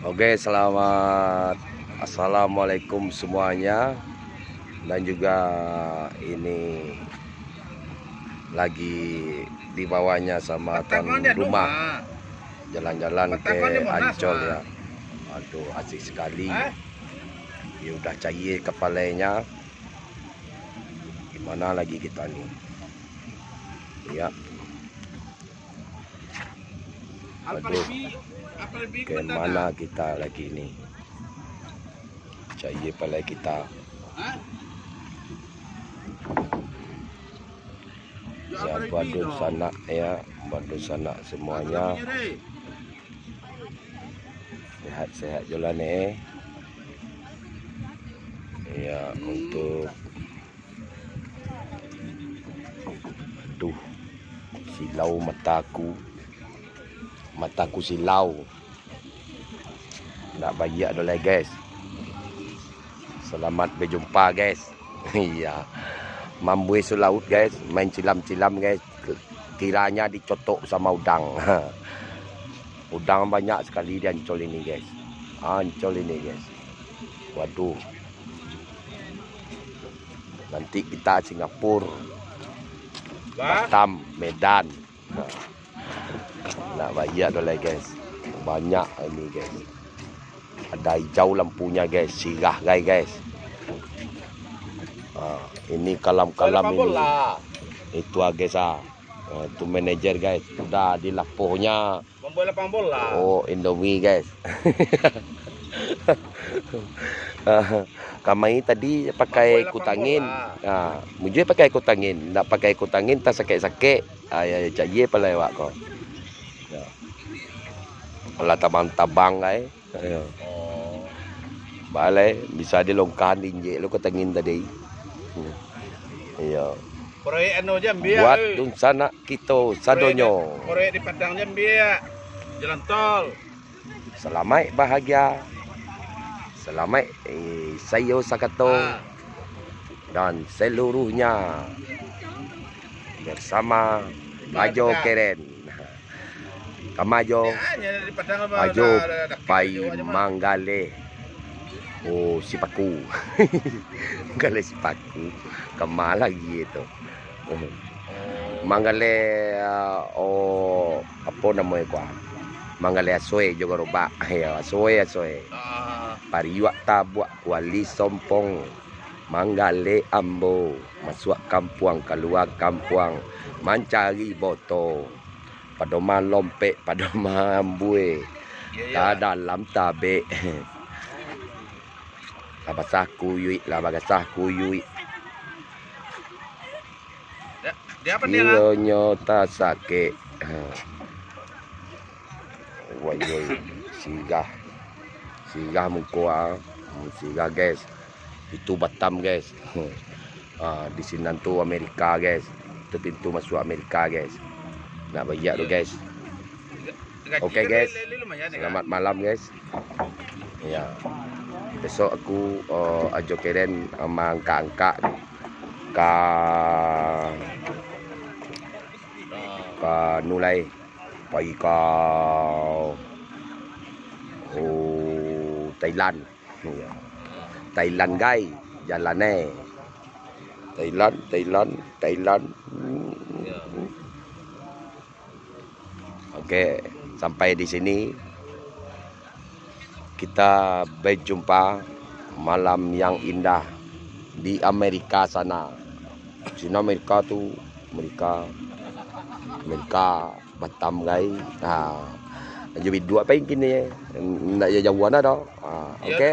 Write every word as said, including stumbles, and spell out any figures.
Oke, selamat, assalamualaikum semuanya. Dan juga ini lagi dibawanya sama tuan rumah jalan-jalan ke Ancol, ya. Aduh, asik sekali. Dia udah cair kepalanya. Gimana lagi kita ni? Ya. Aduh, ke mana kita lagi ni? Cair palai kita. Ya, buat dunsanak, ya, buat dunsanak semuanya. Sehat-sehat jolah ni. Ya, untuk Aduh, silau mataku. Mataku silau. Ndak baiak doh lai, guys. Selamat berjumpa, guys. Iya. Mambuih su laut, guys. Main cilam-cilam, guys. Kiranya dicotok sama udang. Udang banyak sekali di Ancol ini, guys. Ancol ini, guys. Waduh. Nanti kita Singapura, Batam, Medan. Nah, ndak baiak doh lai, guys. Banyak ini, guys. Ada hijau lampunya, guys. Sirah, guys, guys. Ah, ini kalam-kalam ini. Itu, ah, guys, ah. Ah, itu manajer, guys. Sudah dilapohnya. Mambuek lapang bola. Oh, Indomie, guys. Kamari tadi pakai kutangin. Ah, mujua pakai kutangin. Ndak pakai kutangin, tasakek-sakek. Ah, ya, ya, cak ye palai awak ko. Ya. Alah tabang-tabang, guys. Ya. Oh. Balai, bisa dilongkahan di injek lo kutangin tadi. Hmm. Iya. Proyek anu je ambiak. Buat dunsanak kito sadonyo. Proyek di Padang je ambiak. Jalan tol. Salamaik bahagia. Salamaik, eh, sayo sakato. Ah. Dan seluruhnya bersama Bajo Keren. Kama jo, ajo pai manggaleh. Oh, sipaku. Manggaleh sipaku. Kama lagi tu. Manggaleh, ah, oh, apo namo ko, ah? Manggaleh asoe jo garobak. Ya, asoe, asoe. Pariuak tabuak kuali sompong. Manggaleh ambo. Masuak kampuang, kalua kampuang. Mancari boto. Padoman lompek, padoman ambue, ka dalam tabek. Lah basah kuyuik, lah bagasah kuyuik. Kironyo tasakek. Ha. Wayoi, sirah. Sirah muko, ah. Hmm, sirah, guys. Pintu Batam, guys. Ah, di sinan tu Amerika, guys. Itu pintu masuk Amerika, guys. Ndak baiak tu, guys. Oke, guys. Selamat malam, guys. Ya. Besok aku, eh, ajo Keren, eh, maangkak-angkak ka, ka nu lai. Pai ka, oh, Thailand. Iyo. Thailand, gai, jalan, eh. Thailand, Thailand, Thailand. Oke, sampai di sini. Kita berjumpa malam yang indah di Amerika sana. Sini Amerika tu, Amerika, Amerika. Batam, gai. Ha. Ajo biduak pai kini, eh. Ndak jauah-jauah doh. Ha, oke.